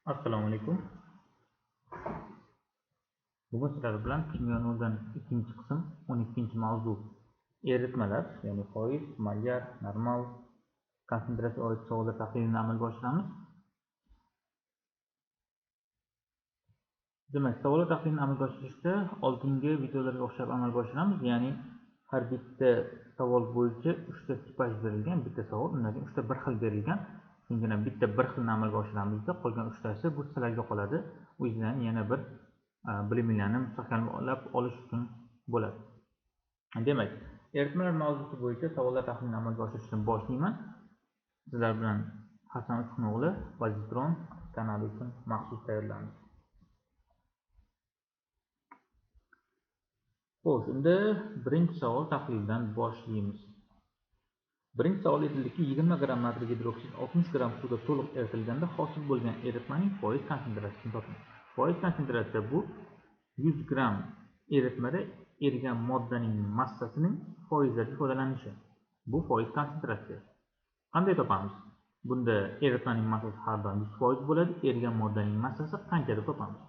Assalomu alaykum. Bugun sizlar bilan kimyo noldan ikkinchi qism 12-mavzu eritmalar, ya'ni foiz, molyar, normal, konsentratsiya oid savollar tahlilini amalga oshiramiz. Demak, savollar tahlilini amalga oshirishda oldingi videolarga o'xshab amalga oshiramiz, ya'ni har bitta savol bo'yicha 3 ta tipaj berilgan, bitta savol, undan keyin 3 ta bir xil berilgan. Shuningdek, bitta bir xilni amalga oshiramizda, qolgan 3 tasi bu sizlarga qoladi. O'zingizdan yana bir bilimlarni mustahkamlab olish uchun bo'ladi. Demak, eritmalar mavzusi bo'yicha savollar tahlilini amalga oshirishni boshlayman. Sizlar bilan Hasan Uchquno'g'li Pozitron kanali uchun maxsus tayyorlandi. Xo'sh, unda birinchi savol tahlilidan boshlaymiz. Birinchi savol aytildiki, 20 gram natriy gidroksid 60 gram suvda to'liq eritilganda hosil bo'lgan eritmaning foiz konsentratsiyasini toping. Foiz konsentratsiya bu 100 gram eritmada erigan moddaning massasining foizlarda ifodalanishi. Bu foiz konsentratsiya. Qanday topamiz? Bunda eritmaning massasi har doim 100% bo'ladi, erigan moddaning massasi qancha deb topamiz?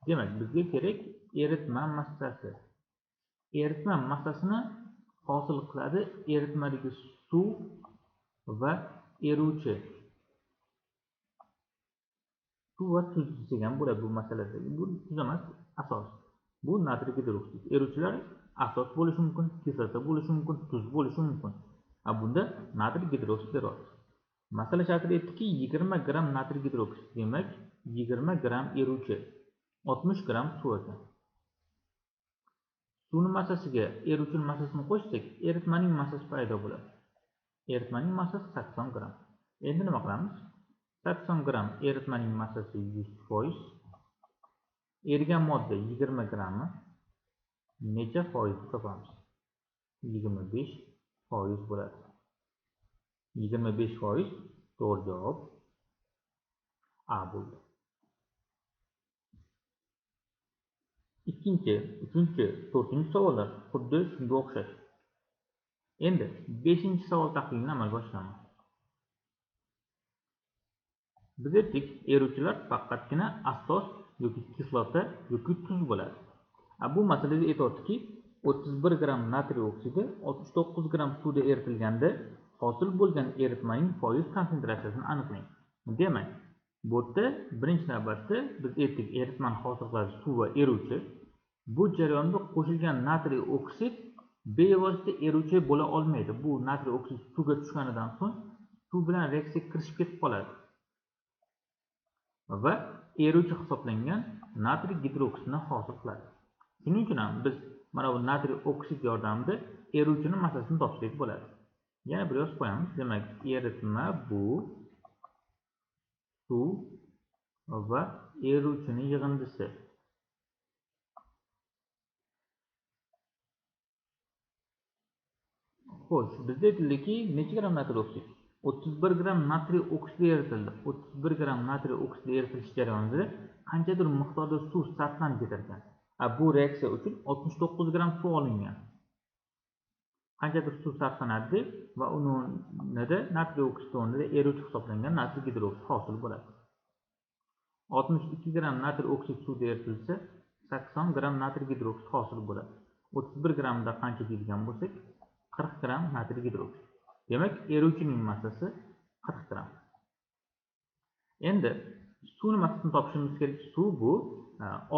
Demak, bizga kerak eritma massasi. Eritma massasini hosil qiladi eritmadagi suv va eruvchi. Suv va tuz desak ham bo'ladi bu masalada. Bu tuz emas, asos. Bu natriy gidroksid. Eruvchilar asos bo'lishi mumkin, kislota bo'lishi mumkin, tuz bo'lishi mumkin. Bunda natriy gidroksid eryapti. Masala shartida aytdiki, 20 gram natriy gidroksid, demak 20 gram eruvchi, 60 gram suv ekan. Suvning massasiga eruvchining massasini qo'shsak, eritmaning massasi paydo bo'ladi. Eritmaning massasi 80 gram. Endi nima qilamiz? 80 gram eritmaning massasi 100%. Erigan modda 20 grammi necha foiz topamiz? 25% bo'ladi. 25% to'g'ri javob A bo'ldi. Ikkinchi, uchinchi, to'rtinchi savollar xuddi shunga o'xshash. Endi 5-savol tahlilini amalga oshiraman. Biz aytdik, eruvchilar faqatgina asos yoki kislota yoki tuz bo'ladi. Bu masalada aytyaptiki, 31 gram natriy oksidi 69 gram suvda eritilganda hosil bo'lgan eritmaning foiz konsentratsiyasini aniqlang. Demak, bu yerda birinchi navbatda biz aytdik, eritmani hosil qiladi suv va eruvchi. Bu jarayonda qo'shilgan natriy oksid bevosita eruvchi bo'la olmaydi. Bu natriy oksid suvga tushganidan so'ng suv bilan reaksiyaga kirishib ketib qoladi va eruvchi hisoblangan natriy gidroksidni hosil qiladi. Shuning uchun ham biz mana bu natriy oksid yordamida eruvchining massasini topsak bo'ladi. Yana bir yozib qo'yamiz. Demak, eritma bu suv va eruvchining yig'indisi. Xo'sh, bizda aytildiki, necha gram natriy oksid? 31 gram natriy oksidi eritildi. 31 gram natriy oksidi eritilish jarayonida qanchadir miqdorda suv sarflanib ketar ekan. Bu reaksiya uchun 69 gram suv olingan. Qanchadir suv sarflanadi va uni o'rnida natriy oksidi o'rnida eruvchi hisoblangan natriy gidroksid hosil bo'ladi. 62 gram natriy oksid suvda eritilsa, 80 gram natriy gidroksid hosil bo'ladi. 31 gramda qancha deydigan bo'lsak, 40 gram natriy gidroksid. Demak, eruvchining massasi 40 gram. Endi suvning massasini topishimiz kerak. Suv bu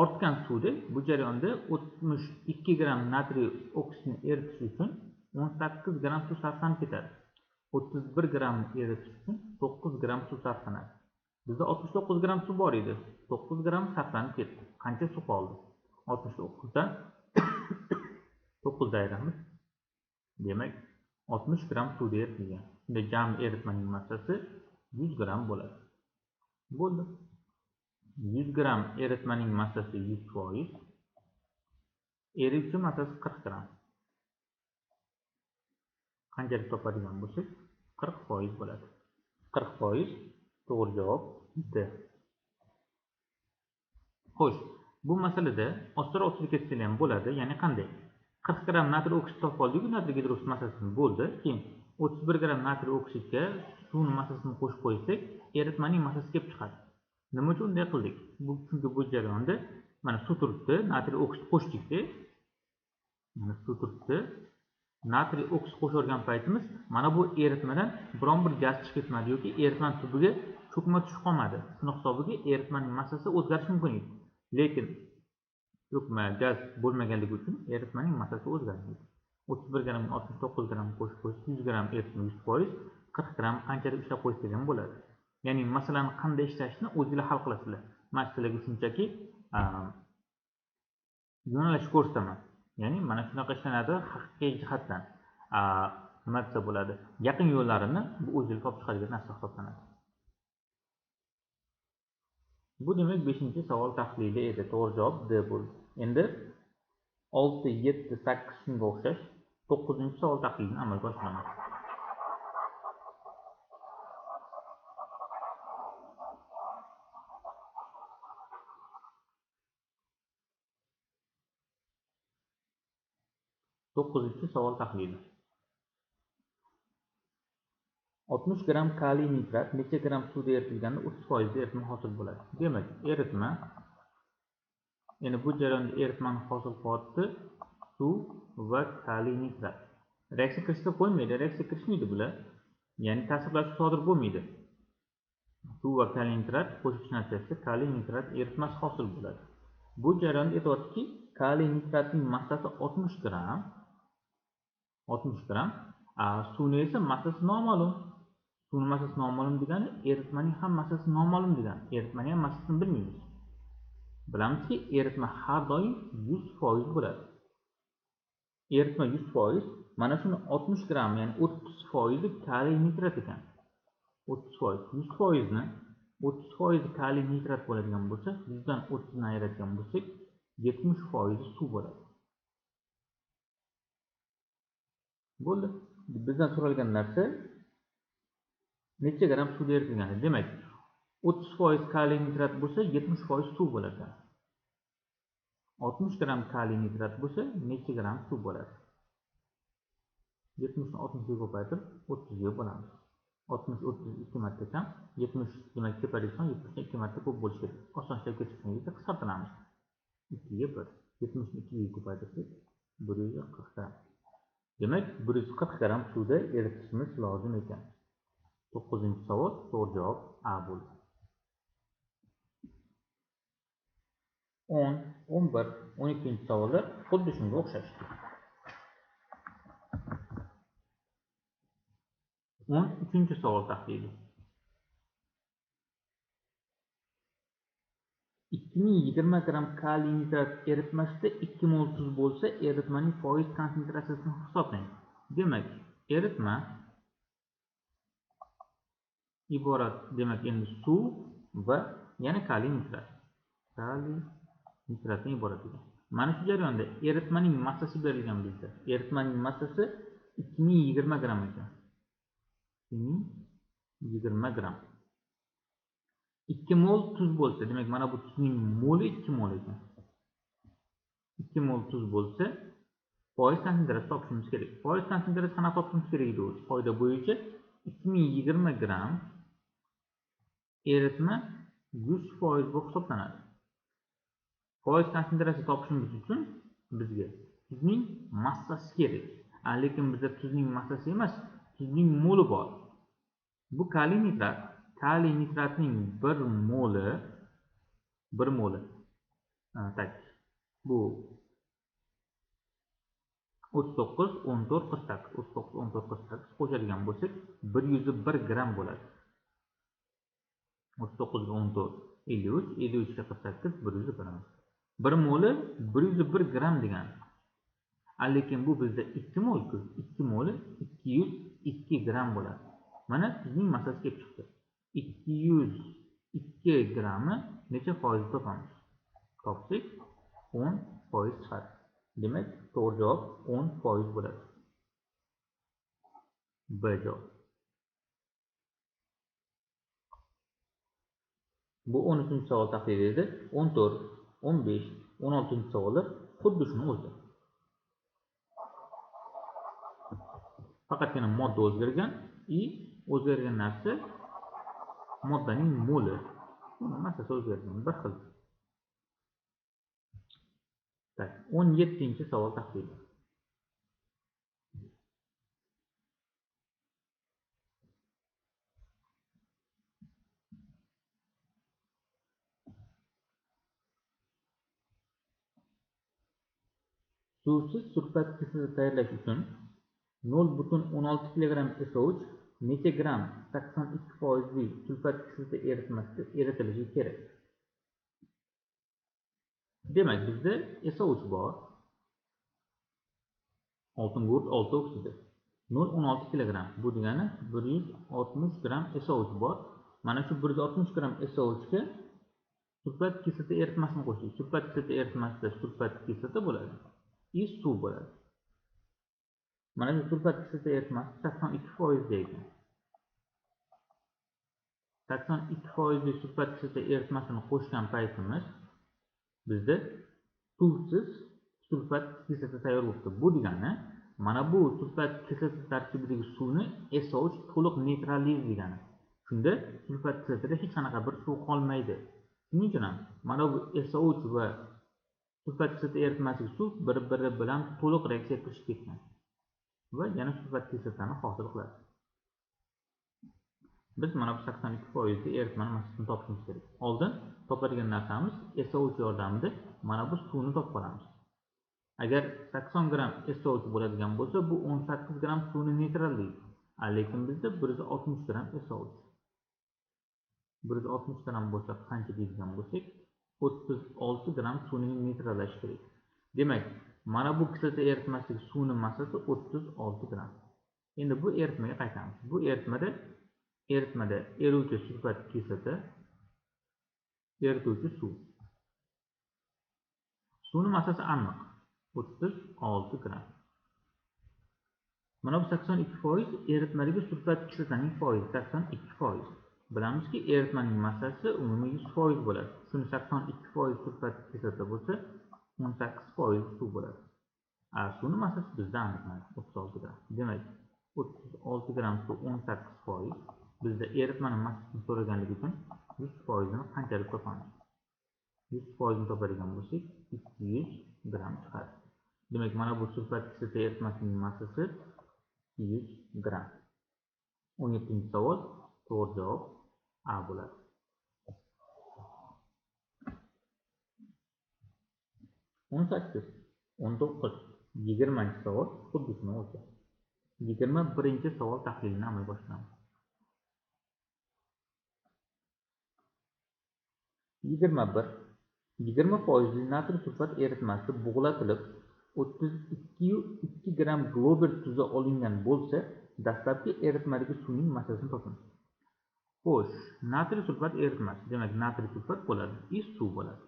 ortgan suvda bu jarayonda 62 gram natriy oksidni eritish uchun 18 gram suv sarflanib ketadi. 31 gramni eritish uchun 9 gram suv sarflanadi. Bizda 69 gram suv bor edi. 9 gram sarflanib ketdi. Qancha suv qoldi? 69 dan 9 ayiramiz. Demak, 60 gram suvda eritilgan. Shunda jami eritmaning massasi 100 gram bo'ladi. Bo'ldi. 100 gram eritmaning massasi 100%. Eruvchi massasi 40 gram. Qanchalik topadigan bo'lsak, 40% bo'ladi. 40% to'g'ri javob D. Xo'sh, bu masalada osonroq usulga ketsak ham bo'ladi. Ya'ni qanday? 40 gram natriy oksid topib oldik, natriy gidroksid massasini bo'ldi. Keyin 31 gram natriy oksidga suvning massasini qo'shib qo'ysak, eritmaning massasi kelib chiqadi. Nima uchun unday qildik? Bu chunki bu jarayonda mana suv turibdi, natriy oksid qo'shdik-da. Mana suv turibdi. Natriy oksid qo'shgan paytimiz mana bu eritmadan biron bir gaz chiqib ketmadi yoki eritma tubiga cho'kma tushib qolmadi. Shuni hisobiga eritmaning massasi o'zgarishi mumkin edi. Lekin cho'kma gaz bo'lmaganligi uchun eritmaning massasi o'zgarmaydi. 31 gramm 69 gramm qo'shib qo'ysak 100 gramm eritma 100%, 40 gramm qanchalik ushlab qo'ysak ham bo'ladi. Ya'ni masalani qanday ishlashni o'zingizlar hal qilasizlar. Men sizlarga shunchaki yo'nalish ko'rsataman. Ya'ni mana shunaqa ishlanadi haqiqiy jihatdan. Nima desa bo'ladi? Yaqin yo'llarini bu o'zingiz topib chiqadigan narsa hisoblanadi. Bu demak 5-savol tahlili edi. To'g'ri javob D bo'ldi. Endi 6, 7, 8 shunga o'xshash 9-savol tahlilini amalga oshiraman. To'qqizinchi savol tahlili. 60 gramm kaliy nitrat necha gramm suvda eritilganda 30% eritma hosil bo'ladi? Demak, eritma, endi bu jarayonda eritmani hosil qilyapti suv va kaliy nitrat. Reaksiya kirishga qo'ymaydi, reaksiya kirishmaydi bular. Ya'ni ta'sirlashuv sodir bo'lmaydi. Suv va kaliy nitrat qo'shish natijasida kaliy nitrat eritmasi hosil bo'ladi. Bu jarayonda aytyaptiki, kaliy nitratning massasi 60 gramm, 60 gramm, suvning esa massasi noma'lum. Suvning massasi noma'lum degani eritmaning ham massasi noma'lum degani. Eritmaning ham massasini bilmaymiz. Bilamizki, eritma har doim 100% bo'ladi. Eritma 100%, mana shuni 60 gramm, ya'ni 30% kaliy nitrat ekan. 30%, 100%ni 30% kaliy nitrat bo'ladigan bo'lsa, 100 dan 30 ni ayiradigan bo'lsak, 70% suv bo'ladi. Bo'ldi. Bizdan so'ralgan narsa necha gramm suvda eritilgani. Demak, 30% kaliy nitrat bo'lsa, 70% suv bo'ladi. 60 gramm kaliy nitrat bo'lsa, necha gramm suv bo'ladi? 70 ni 60 ga ko'paytirib 30 ga bo'lamiz. 60 32 marta kam, 70 demak tepadagi son 70 dan 2 marta ko'p bo'lishi kerak. Oson ishlab ketishdan qisqartiramiz. 2 ga 1. 70 ni 2 ga ko'paytirsak 140 gramm. Demak, 140 gramm suvda eritishimiz lozim ekan. 9-savol to'g'ri javob A bo'ldi. 10, 11, 12-savollar xuddi shunga o'xshash. 13-savol tahlili. 2020 gramm kaliy nitrat eritmasida 2 mol tuz bo'lsa, eritmaning foiz konsentratsiyasini hisoblang. Demak, eritma iborat, demak endi suv va yana kaliy nitrat. Kaliy nitratdan iborat ekan. Mana shu jarayonda eritmaning massasi berilgan bizda. Eritmaning massasi 2020 gramm ekan. 2020 gramm. 2 mol tuz bo'lsa, demak mana bu tuzning moli 2 mol ekan. 2 mol tuz bo'lsa, foiz konsentratsiyasi topishimiz kerak. Foiz konsentratsiyasi qanaqa topishimiz kerak edi o'zi? Qoida bo'yicha 2020 gramm eritma 100% bo'lib hisoblanadi. Foiz konsentratsiyasi topishimiz uchun bizga tuzning massasi kerak. Lekin bizda tuzning massasi emas, tuzning moli bor. Bu kaliy nitrat. Kaliy nitratning 1 moli, 1 moli. Tak. Bu 39 14 48, 39 14 48 qo'shadigan bo'lsak 101 gramm bo'ladi. 39 ga 14 53, 53 ga 48 101. 1 moli 101 gramm degani. Lekin bu bizda 2 mol-ku, 2 moli 202 gramm bo'ladi. Mana tuzning massasi kelib chiqdi. 202 grammi necha foiz topamiz? Topsak 10% chiqadi. Demak, to'g'ri javob 10% bo'ladi. B javob. Bu 13-savol tahlili edi. 14, 15, 16-savollar xuddi shuni o'zi. Faqatgina modda o'zgargan, o'zgargan narsa moddaning moli. Suvni massasi o'zgargan, bir xil. Tak, 17-savol tahlili. Suvsiz sulfat kislota tayyorlash uchun 0,16 kilogramm SO3 necha gramm 82% sulfat kislota eritmasida eritilishi kerak? Demak, bizda SO3 bor. Oltingugurt 6 oksidi. 0,16 kilogramm. Bu degani 160 gramm SO3 bor. Mana shu 160 gramm SO3 ga sulfat kislota eritmasini qo'shdik. Sulfat kislota eritmasida sulfat kislota bo'ladi. Suv bo'ladi. Mana shu sulfat kislota eritmasi 82% ekan. 82% sulfat kislota eritmasini qo'shgan paytimiz bizda suvsiz sulfat kislota tayyor bo'libdi. Bu degani mana bu sulfat kislota tarkibidagi suvni SO3 to'liq neytraliz degani. Shunda sulfat kislotada hech qanaqa bir suv qolmaydi. Shuning uchun ham mana bu SO3 va sulfat kislota eritmasidagi suv bir-biri bilan to'liq reaksiya qilishib ketgan va yana sulfat kislotani hosil qiladi. Biz mana bu 82% eritmani massasini topishimiz kerak. Oldin topadigan narsamiz SO3 yordamida mana bu suvni topib olamiz. Agar 80 gramm SO3 bo'ladigan bo'lsa, bu 18 gramm suvni neytrallaydi. Lekin bizda 160 gramm SO3. 160 gramm bo'lsa qancha deydigan bo'lsak, 36 gramm suvni neytrallash kerak. Demak, mana bu kislota eritmasidagi suvni massasi 36 gramm. Endi bu eritmaga qaytamiz. Bu eritmada eruvchi sulfat kislota, erituvchi suv. Suvni massasi aniq 36 gramm. Mana bu 82% eritmadagi sulfat kislotaning foizi 82%. Bilamizki, eritmaning massasi umumiy 100% bo'ladi. Shuni 82% sulfat kislota bo'lsa, 18% suv bo'ladi. Suvni massasi bizda aniqlanadi 36 gramm. Demak, 36 gramm suv 18%. Bizda eritmaning massasini so'raganligi uchun 100%ni qanchalik topamiz? 100%ni topadigan bo'lsak, 200 gramm chiqadi. Demak, mana bu sulfat kislota eritmasining massasi 200 gramm. 17-savol to'g'ri javob A bo'ladi. 18, 19, 20-savol xuddi shunga o'xshab. 21-savol tahlilini amalga oshiramiz. 21. 20% natriy sulfat eritmasi bug'latilib 32,2 gramm glober tuzi olingan bo'lsa, dastlabki eritmadagi suvning massasini toping. Xo'sh, natriy sulfat eritmasi, demak natriy sulfat bo'ladi, suv bo'ladi.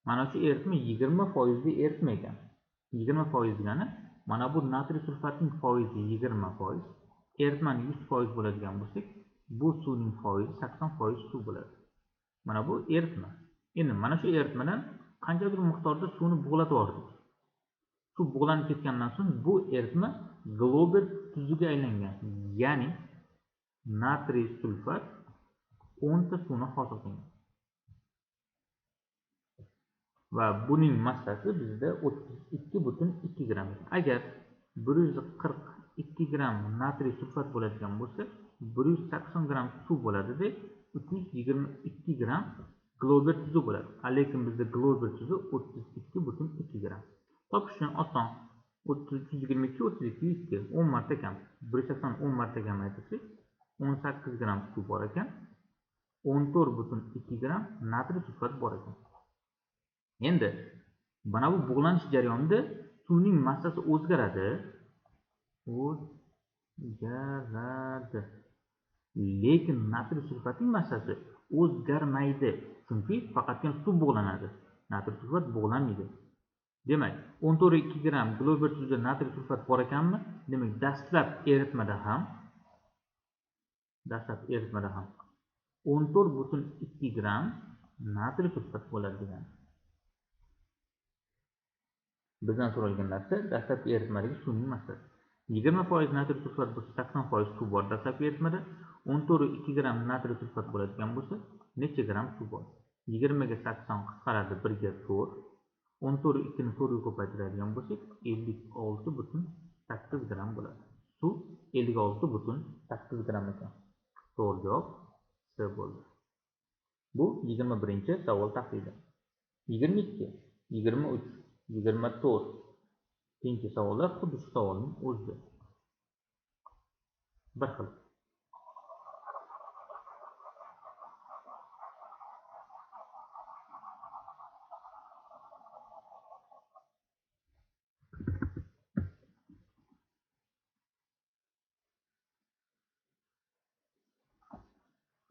Mana shu eritma 20% eritma ekan. 20% degani mana bu natriy sulfatning foizi 20%, eritmani 100% bo'ladigan bo'lsak, bu suvning foizi 80% suv bo'ladi. Mana bu eritma. Endi mana shu eritmadan qanchadir miqdorda suvni bug'latib yubordik. Suv bug'lanib ketgandan so'ng bu eritma glober tuziga aylangan. Ya'ni natriy sulfat 10 ta suvni hosil qilgan. Va buning massasi bizda 32,2 gramm. Agar 142 gramm natriy sulfat bo'ladigan bo'lsa, 180 gramm suv bo'ladi-da, 322 gramm glober tuzi bo'ladi. Lekin bizda glober tuzi 32,2 gramm. Topish uchun oson. 322 32 2 10 marta kam. 180 10 marta kam aytsak, 18 gramm suv bor ekan. 14,2 gramm natriy sulfat bor ekan. Endi mana bu bug'lanish jarayonida suvning massasi o'zgaradi. O'zgaradi. Lekin natriy sulfatning massasi o'zgarmaydi, chunki faqatgina suv bug'lanadi. Natriy sulfat bug'lanmaydi. Demak, 14,2 gramm glober tuzida natriy sulfat bor ekanmi? Demak, dastlab eritmada ham 14,2 gramm natriy sulfat bo'ladi degani. Bizdan so'ralgan narsa dastlabki eritmadagi suvning massasi. 20% natriy sulfat bo'lsa, 80% suv bor dastlabki eritmada. 14,2 gramm natriy sulfat bo'ladigan bo'lsa, Necha gram suv bor? 20 ga 80 qisqaradi 1 ga 4. 14 2 ni 4 ga ko'paytiradigan bo'lsak, 56,8 gram bo'ladi. Suv 56,8 gram ekan. To'g'ri javob C bo'ldi. Bu 21-savol tahlili. 22, 23, 24 keyingi savollar xuddi shu savolning o'zida. Bir xil.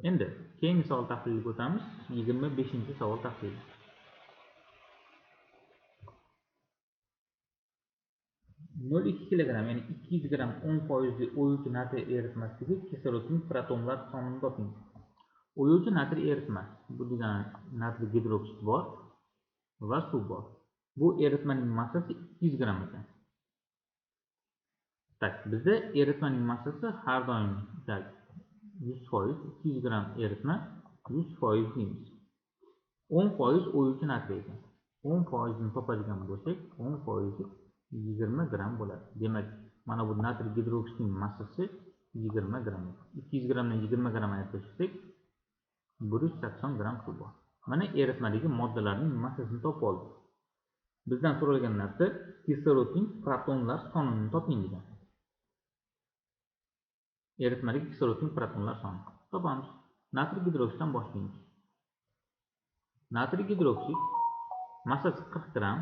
Endi keyingi savol tahliliga o'tamiz. 25-savol tahlili. 0,2 kilogram, ya'ni 200 gram 10% o'yuvchi natriy eritmasidagi kislorodning protonlar sonini toping. O'yuvchi natriy eritmasi, bu degani natriy gidroksid bor va suv bor. Bu eritmaning massasi 200 gram ekan. Tak, bizda eritmaning massasi har doim 100%, 200 gram eritma 100% deymiz. 10% o'yuvchi natriy ekan. 10% ni topadigan bo'lsak, 10% 20 gram bo'ladi. Demak, mana bu natriy gidroksidning massasi 20 gram. 200 gramdan 20 gram ayirib tashlasak, 180 gram suv bor. Mana eritmadagi moddalarning massasini topib oldik. Bizdan so'ralgan narsa kislorodning protonlar sonini toping degan. Eritmadagi kislorodning protonlar soni topamiz. Natriy gidroksiddan boshlaymiz. Natriy gidroksid massasi 40 gram.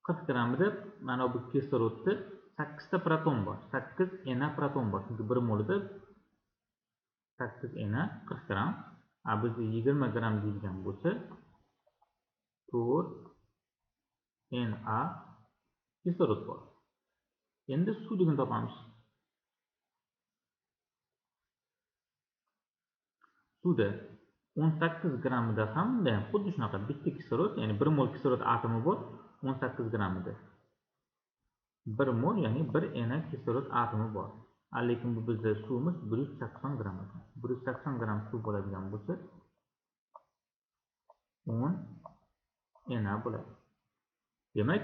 40 gramida mana bu kislorodda 8 ta proton bor. 8 Na proton bor. Chunki 1 molida 8 Na 40 gram. A bizda 20 gram deyilgan bo'lsa, 4 Na kislorod bor. Endi suvligini topamiz. Suvda 18 gramida ham xuddi shunaqa bitta kislorod, ya'ni 1 mol kislorod atomi bor 18 gramida. 1 mol, ya'ni 1 Na kislorod atomi bor. Lekin bu bizda suvimiz 180 gram ekan. 180 gram suv bo'ladigan bo'lsa, 10 Na bo'ladi. Demak,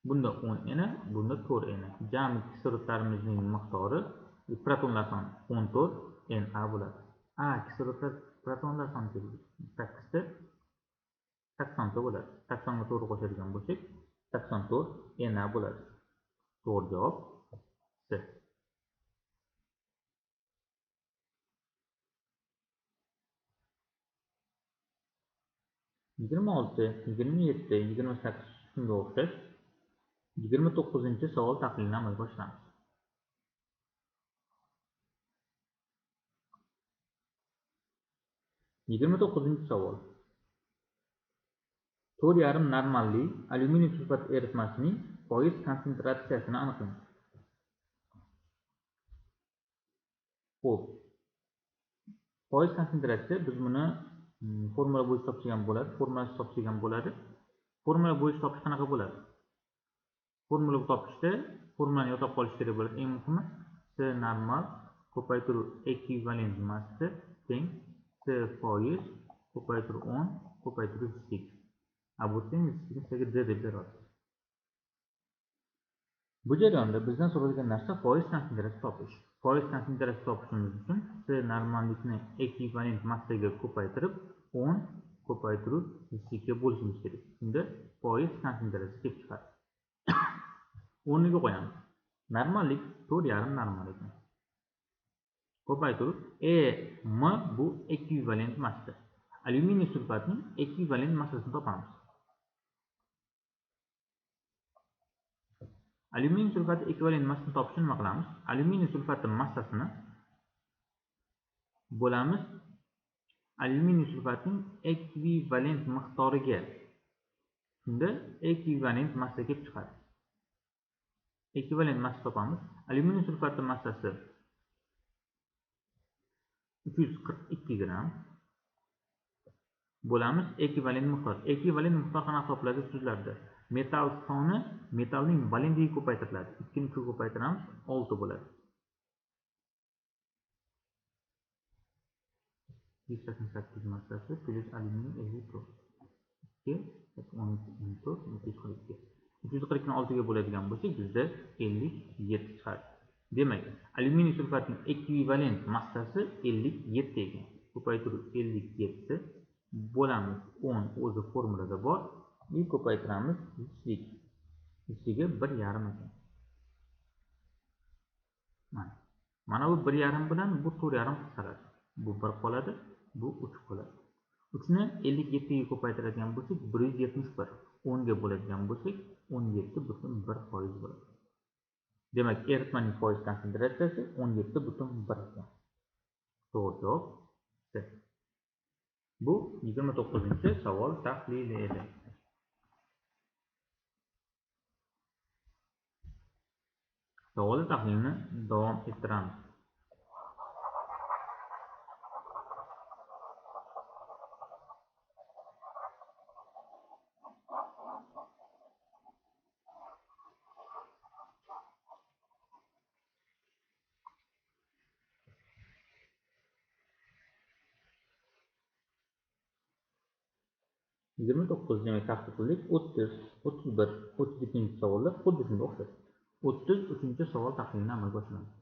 bunda 10 Na, bunda 4 Na. Jami kislorodlarimizning miqdori protonlar soni 14 Na bo'ladi. Kislorodlar protonlar soni keldi. 8 ta 80 ta bo'ladi. 80 ga 4 qo'shadigan bo'lsak, 84 Na bo'ladi. To'g'ri javob C. 26, 27, 28 shunga o'xshash 29-savol tahlilini amalga oshiramiz. 29-savol. 4,5 normalli alyuminiy sulfat eritmasining foiz konsentratsiyasini aniqlang. Xo'p. Foiz konsentratsiya biz buni formula bo'yicha topsak ham bo'ladi, formulasi topsak ham bo'ladi. Formula bo'yicha topish qanaqa bo'ladi? Formula topishda formulani yodlab qolish kerak bo'ladi. Eng muhimi C normal ko'paytiruv ekvivalent massa teng C foiz ko'paytiruv 10 ko'paytiruv 8. Bu teng D deb beradi. Bu jarayonda bizdan so'ralgan narsa foiz konsentratsiyasi topish. Foiz konsentratsiyasi topishimiz uchun C normallikni ekvivalent massaga ko'paytirib 10 ko'paytiruv 8 ga bo'lishimiz kerak. Shunda foiz konsentratsiyasi kelib chiqadi. O'rniga qo'yamiz. Normallik 4,5 normal ekan. Ko'paytirib E M bu ekvivalent massa. Alyuminiy sulfatning ekvivalent massasini topamiz. Alyuminiy sulfati ekvivalent massasini topish uchun nima qilamiz? Alyuminiy sulfati massasini bo'lamiz alyuminiy sulfatining ekvivalent miqdoriga. Shunda ekvivalent massa kelib chiqadi. Ekvivalent massa topamiz. Alyuminiy sulfati massasi 342 gram bo'lamiz ekvivalent miqdor. Ekvivalent miqdor qanaqa topiladi so'zlarda? Metal soni metalning valentligiga ko'paytiriladi. 2 ni 3 ko'paytiramiz, 6 bo'ladi. 188 massasi plyus alyuminiy 54. 2 13 14 242. 342 ni 6 ga bo'ladigan bo'lsak, bizda 57 chiqadi. Demak, alyuminiy sulfatining ekvivalent massasi 57 ekan. Ko'paytirib 57 bo'lamiz 10 o'zi formulada bor. I ko'paytiramiz zichlik. Zichligi 1,5 ekan. Mana bu 1,5 bilan bu 4,5 qisqaradi. Bu 1 qoladi, bu 3 qoladi. 3 ni 57 ga ko'paytiradigan bo'lsak, 171. 10 ga bo'ladigan bo'lsak, 17,1% bo'ladi. Demak, eritmaning foiz konsentratsiyasi 17,1 ekan. To'g'ri javob C. Bu 29-savol tahlili edi. Savol tahlilini davom ettiramiz. 29 demak tahlil qildik. 30, 31, 32 savollar xuddi shunga o'xshash. 33-savol tahlilini amalga oshiramiz.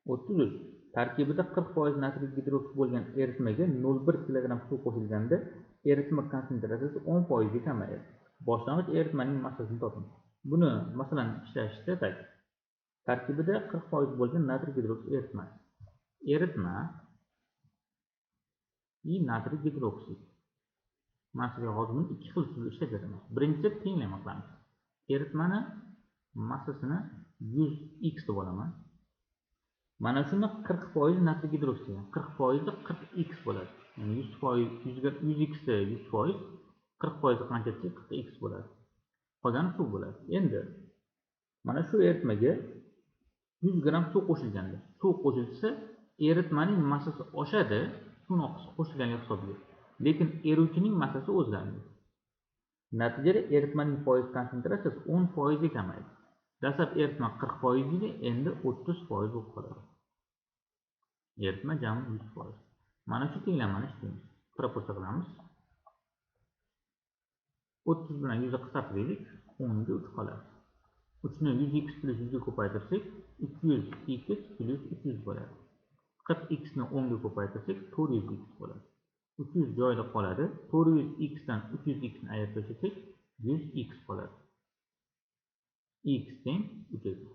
33. Tarkibida 40% natriy gidroksid bo'lgan eritmaga 0,1 kilogramm suv qo'shilganda eritma konsentratsiyasi 10% ga kamayadi. Boshlang'ich eritmaning massasini toping. Buni masalan ishlashda tak. Tarkibida 40% bo'lgan natriy gidroksid eritma. Eritma i natriy gidroksid. Mana sizga hozir buni ikki xil usulda ishlab beraman. Birinchisi tenglama qilamiz. Eritmani massasini 100x deb olaman. Mana shuni 40% natriy gidroksid, 40% 40x bo'ladi. Ya'ni 100% 100x 100%, 40% qancha desa 40x bo'ladi. Qolgani suv bo'ladi. Endi mana shu eritmaga 100 gramm suv qo'shilganda, suv qo'shilsa eritmaning massasi oshadi, suvni qo'shilganligi hisobiga. Lekin eruvchining massasi o'zgarmaydi. Natijada eritmaning foiz konsentratsiyasi 10% ga kamaydi. Dastlab eritma 40% edi, endi 30% bo'lib qoladi. Eritma jami 100%. Mana shu tenglamani ishlaymiz. Proporsiya qilamiz. 30 bilan 100 ni qisqartirdik, 10 ga 3 qoladi. 3 ni 100x plyus 100 ga ko'paytirsak, 200x plyus 300 bo'ladi. 40x ni 10 ga ko'paytirsak, 400x bo'ladi. 300 joyida qoladi. 400x dan 300x ni ayirib tashlasak, 100x qoladi. X teng 300.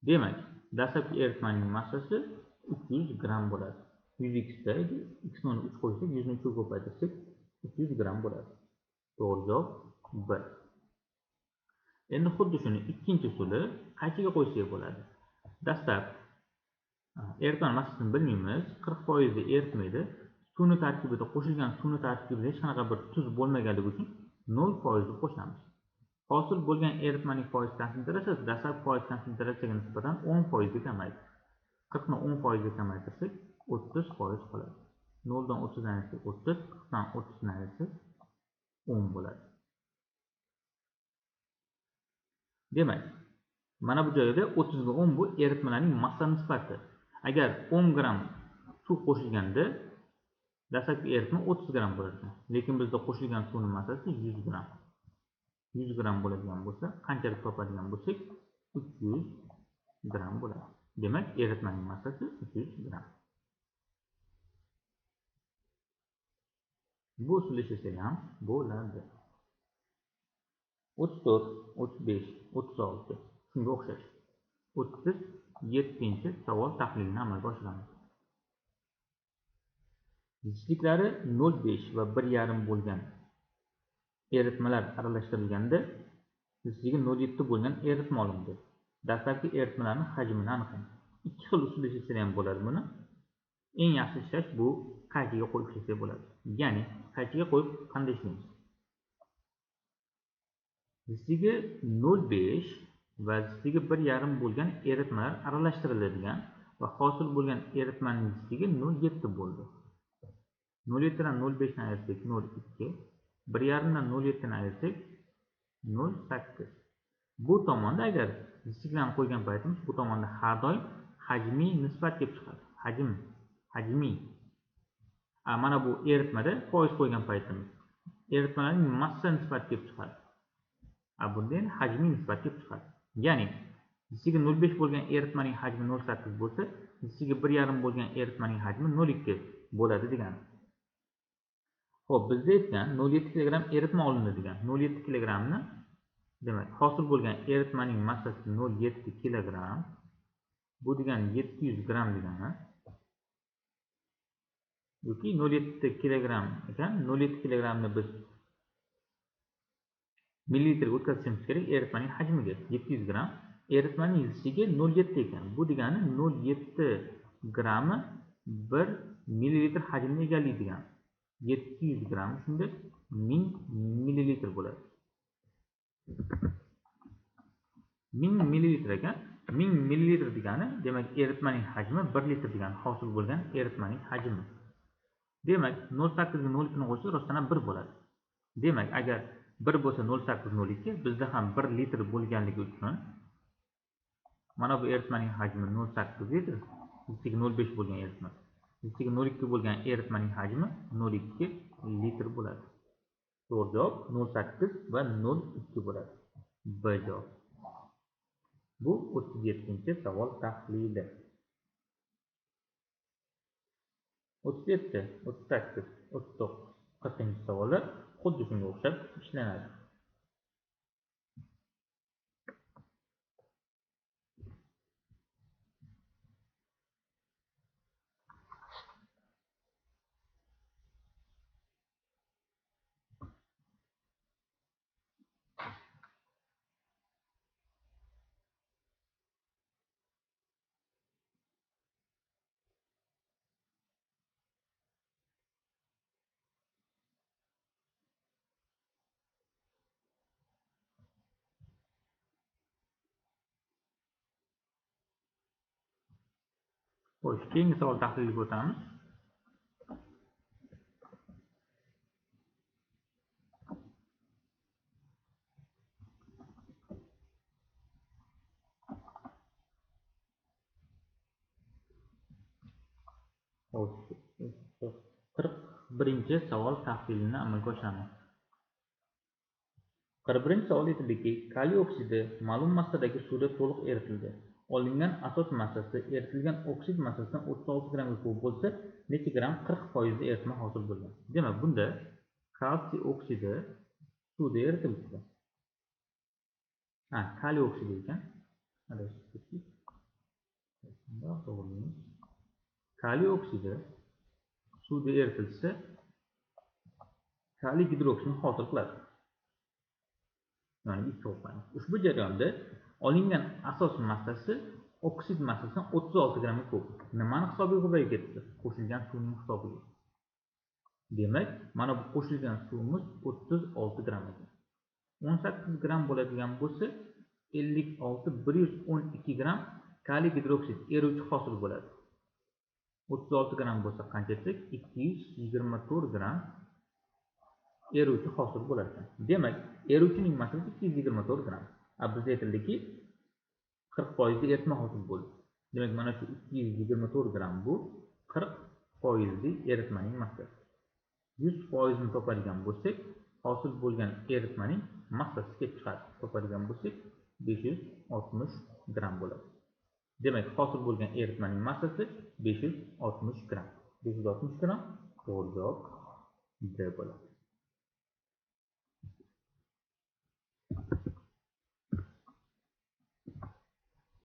Demak, dastlabki eritmaning massasi 300 gramm bo'ladi. 100x da x ni 3 qo'ysak, 100 ni 3 ga ko'paytirsak, 300 gramm bo'ladi. To'g'ri javob 1. Endi xuddi shuni ikkinchi usuli qaychiga qo'ysak bo'ladi. Dastlab eritma massasini bilmaymiz, 40% eritmaydi. Suvni tarkibida qo'shilgan suvni tarkibida hech qanaqa bir tuz bo'lmaganligi uchun 0% deb qo'shamiz. Hosil bo'lgan eritmaning foiz konsentratsiyasi dastlab foiz konsentratsiyaga nisbatan 10% ga kamaydi. 40 ni 10% ga kamaytirsak 30% qoladi. 0 dan 30 dan ayirsak 30, 40 dan 30 ni ayirsak 10 bo'ladi. Demak, mana bu joyda 30 ga 10 bu eritmalarning massa nisbati. Agar 10 gramm suv qo'shilganda dastlabki eritma 30 gramm bo'ladi. Lekin bizda qo'shilgan suvning massasi 100 gramm. 100 gramm bo'ladigan bo'lsa, qanchalik topadigan bo'lsak, 300 gramm bo'ladi. Demak, eritmaning massasi 300 gramm. Bu usulda ishlasak ham bo'ladi. 34, 35, 36 shunga o'xshash. 37-savol tahlilini amalga oshiramiz. Zichliklari 0,5 va 1,5 bo'lgan eritmalar aralashtirilganda zichligi 0,7 bo'lgan eritma olindi. Dastlabki eritmalarning hajmini aniqlang. Ikki xil usulda ishlasak ham bo'ladi buni. Eng yaxshi ishlash bu qaychiga qo'yib ishlasak bo'ladi. Ya'ni qaychiga qo'yib qanday ishlaymiz? Zichligi 0,5 va zichligi 1,5 bo'lgan eritmalar aralashtiriladigan va hosil bo'lgan eritmaning zichligi 0,7 bo'ldi. 0,7 dan 0,5 ni ayirsak 0,2, 1,5 dan 0,7 ni ayirsak 0,8. Bu tomonda agar Zichliklarni qo'ygan paytimiz bu tomonda har doim hajmiy nisbat kelib chiqadi. Hajm, hajmiy. Mana bu eritmada foiz qo'ygan paytimiz eritmalarning massa nisbati kelib chiqadi. Bunda endi hajmiy nisbat kelib chiqadi. Ya'ni zichligi 0,5 bo'lgan eritmaning hajmi 0,8 bo'lsa, zichligi 1,5 bo'lgan eritmaning hajmi 0,2 bo'ladi degani. Xo'p, bizda aytgan 0,7 kilogramm eritma olindi degan. 0,7 kilogrammni, demak, hosil bo'lgan eritmaning massasi 0,7 kilogramm. Bu degani 700 gramm degani. Yoki 0,7 kilogramm ekan, 0,7 kilogrammni biz millilitrga o'tkazishimiz kerak eritmaning hajmiga 700 gramm. Eritmaning zichligi 0,7 ekan. Bu degani 0,7 grammi 1 millilitr hajmni egallaydi degan. 700 gramm shunda 1000 millilitr bo'ladi. 1000 millilitr ekan. 1000 millilitr degani, demak, eritmaning hajmi 1 litr degani, hosil bo'lgan eritmaning hajmi. Demak, 0,8 ga 0,2 ni qo'shsak, rostdan ham 1 bo'ladi. Demak, agar 1 bo'lsa 0,8 0,2, bizda ham 1 litr bo'lganligi uchun mana bu eritmaning hajmi 0,8 litr, zichligi 0,5 bo'lgan eritma. Zichligi 0,2 bo'lgan eritmaning hajmi 0,2 litr bo'ladi. To'g'ri javob 0,8 va 0,2 bo'ladi. B javob. Bu 37-savol tahlili. 37, 38, 39, 40-savollar xuddi shunga o'xshab ishlanadi. Xo'sh, keyingi savol tahliliga o'tamiz. Xo'sh, 41-savol tahlilini amalga oshiramiz. 41-savol aytildiki, kaliy oksidi ma'lum massadagi suvda to'liq eritildi. Olingan asos massasi eritilgan oksid massasidan 36 grammga ko'p bo'lsa, necha gramm 40% eritma hosil bo'lgan? Demak, bunda kalsiy oksidi suvda eritilibdi. Kaliy oksidi ekan. Adashib ketdik. Kaliy oksidi suvda eritilsa, kaliy gidroksidini hosil qiladi. Ya'ni ikki qo'yamiz. Ushbu jarayonda olingan asos massasi oksid massasidan 36 grammga ko'p. Nimani hisobiga ko'payib ketdi? Qo'shilgan suvning hisobiga. Demak, mana bu qo'shilgan suvimiz 36 gramm ekan. 18 gramm bo'ladigan bo'lsa, 56 112 gramm kaliy gidroksid eruvchi hosil bo'ladi. 36 gramm bo'lsa qancha desak, 224 gramm eruvchi hosil bo'lar ekan. Demak, eruvchining massasi 224 gramm. Bizda aytildiki 40% eritma hosil bo'ldi. Demak, mana shu 224 gramm bu 40% eritmaning massasi. 100% ni topadigan bo'lsak, hosil bo'lgan eritmaning massasi kelib chiqadi. Topadigan bo'lsak 560 gramm bo'ladi. Demak, hosil bo'lgan eritmaning massasi 560 gramm. 560 gramm to'g'ri javob D bo'ladi.